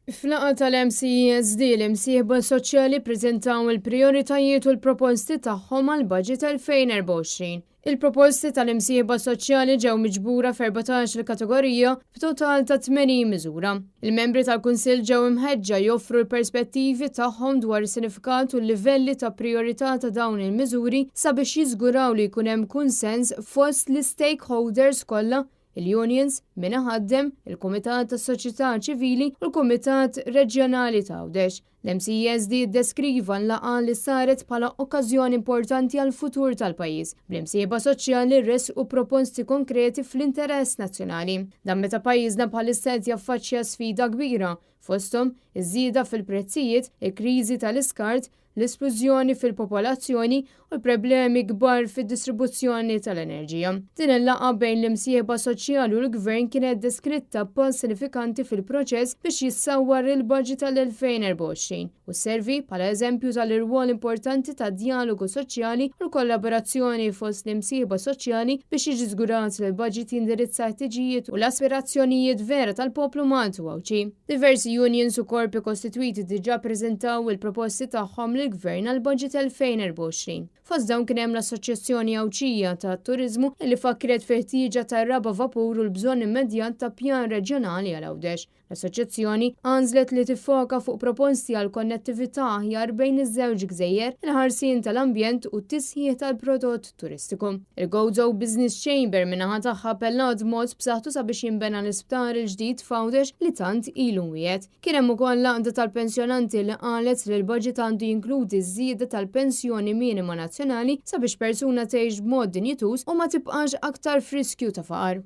F'laqgħa tal-MCESD, l-imsieħba soċjali ppreżentaw il-prijoritajiet u l-proposti tagħhom għall-Budget 2024. Il-proposti tal-imsieħba soċjali ġew miġbura f'14-il kategorija b'total ta' 80 miżura. Il-membri tal-Kunsill ġew imħeġġa joffru l-perspettivi tagħhom dwar is-sinifikat u l-livelli ta' prijorità ta' dawn il-miżuri sabiex jiżguraw li jkun hemm kunsens fost l-istakeholders kollha, il-unions, min iħaddem, il-Kumitat tas-Soċjetà Ċivili u l-Kumitat Reġjonali ta' Għawdex. L-MCESD iddeskriva l-laqgħa li saret bħala okkażjoni importanti għall-futur tal-pajjiż, bl-imsieħba soċjali ressqu proposti konkreti fl-interess nazzjonali. Dan meta pajjiżna bħalissa qed jaffaċċja sfida kbira, fosthom iż-żieda fil-prezzijiet, il-kriżi tal-iskart, l-isplużjoni fil-popolazzjoni u l-problemi kbar fid-distribuzzjoni tal-enerġija. Din il-laqgħa bejn l-imsieħba soċjali u l-Gvern kienet deskritta pass sinifikanti fil-proċess biex jissawwar il-budget tal-2024 u sservi bħala eżempju tal-irwol importanti tad-djalogu soċjali u l-kollaborazzjoni fost l-imsieħba soċjali biex jiġi żgurat li l-budget jindirizza l-ħtiġijiet u l-aspirazzjonijiet vera tal-poplu Malti u Għawdxi. Diversi unions u korpi kostitwiti diġà ppreżentaw il-proposti tagħhom lill-Gvern għall-Budget 2024. Fost dawn kien hemm l-Assoċjazzjoni Għawdxija tat-Turiżmu li fakkret fil-ħtieġa ta' raba' vapur u l-bżonn immedjat ta' pjan reġjonali għal Għawdex. L-Assoċjazzjoni għażlet li tiffoka fuq proposti għal konnettività aħjar bejn iż-żewġ gżejjer, il-ħarsien tal-ambjent u t-tisħiħ tal-prodott turistiku. Il-Gozo Business Chamber min-naħa tagħha appellat b'mod b'saħħtu sabiex jinbena l-isptar il-ġdid f'Għawdex li tant ilu mwiegħed. Kien hemm ukoll l-Għaqda tal-Pensjonanti li qalet li l-budget għandu jinkludi ż-żieda tal-pensjoni minima nazzjonali sabiex persuna tgħix b'mod dinjituż u ma tibqax aktar f'riskju ta' faqar.